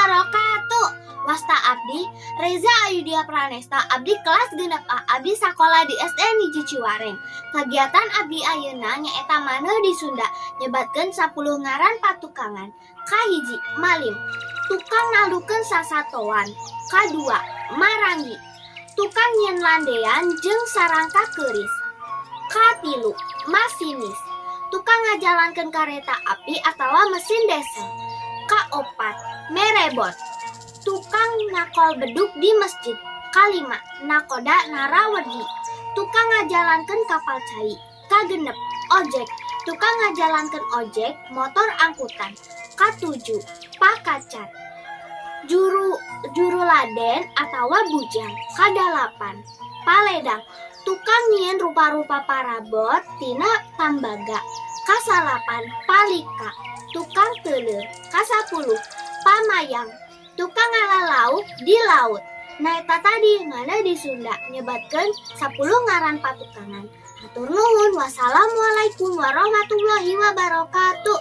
wabarakatuh. Wasta abdi Reza Ayudia Pranesta, abdi kelas 6 A, abdi sakola di SDN 1 Ciwareng. Kegiatan abdi ayeuna nyaeta maneuh di Sunda, nyebatkeun 10 ngaran patukangan. Kahiji, malim, tukang naldukeun sasatoan. Kadua, maranggi, tukang nyieun landean jeung sarangka keris. Katilu, masinis, tukang ngajalankeun kareta api atawa mesin diesel. Kaopat, merebot, tukang nakol beduk di masjid. Kalima, nakoda narawedi, tukang ngajalankeun kapal cai. Kagenep, ojek, tukang ngajalankeun ojek motor angkutan. Katujuh, pakacat, juru juru laden atawa bujang. Kadalapan, paledang, tukang nyieun rupa-rupa parabot tina tambaga. Kasalapan, palika, tukang teuleum. Kasapuluh, pamayang, tukang ngala lauk di laut. Nah, eta tadi maneuh di Sunda, nyebatkeun 10 ngaran patukangan. Hatur nuhun, wassalamualaikum warahmatullahi wabarakatuh.